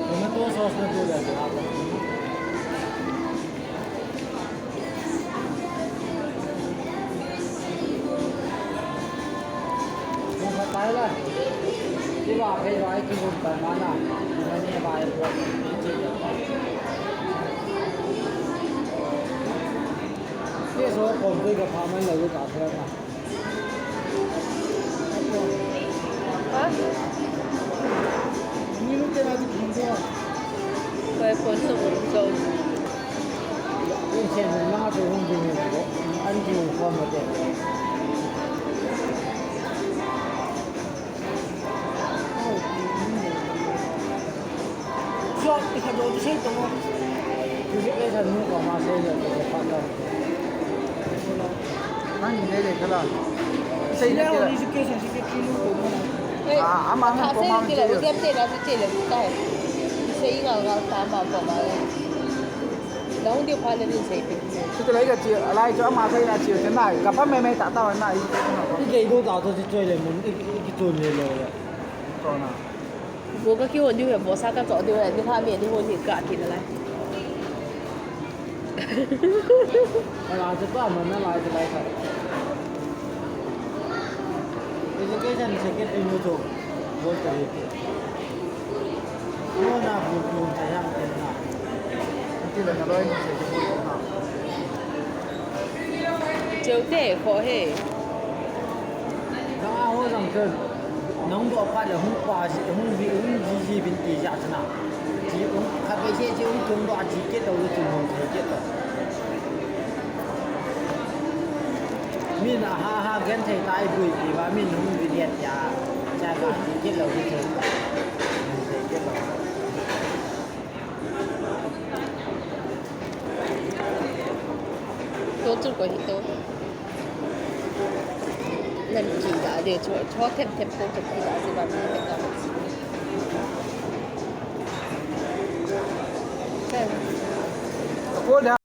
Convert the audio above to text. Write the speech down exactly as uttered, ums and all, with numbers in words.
Tomato sauce na tu le. Kung sa tayo la. Di ba, kayo ay kung pa mana. Mani ba ay po. Yes, so, kung kayo ka pa man, layo ka pa na. Ha? Koi phone sung um chom. Nang ni nei le khala. Sei le khala. Education secretary lu ko mana. Ah, ama hung ko ma che. Sei ngal ngal ta ma ko ma. Nang di pha le ni sei pe. Chu te lai ka chi, lai chu ama sei na chi te na. Ka pa me me ta ta na i. Ni ke do ta to chi choi le mun, i, i ki chun le lo. To na. Bo ka kihon diu he, bo sa ka choh diu he, ni kha mi ni hon hi ka ti nalai. Ala chu pa man nalai chu lai kha. Education secretary nu chu. Bo ka hi. Mo na bu bu ta yang te na. Ti le na loi ni se bu na. Cheu te kho he. Nang a ho jong chun, nang doh phat le hung pa ji, hung vi, hung ji ji vin ti jeh chun a. Ji hung kha pe se ji hung tung doh a ji kit lou le chun hung thei kit lou. Min a ha ha genthei tai bui pi va min hung vi liat ya. Cha ga ji kit lou le chun hung thei kit lou. To chu ko hi to. Nan ki da de cho, cho them them to chu ki da si ba mi pe ta. Ko da.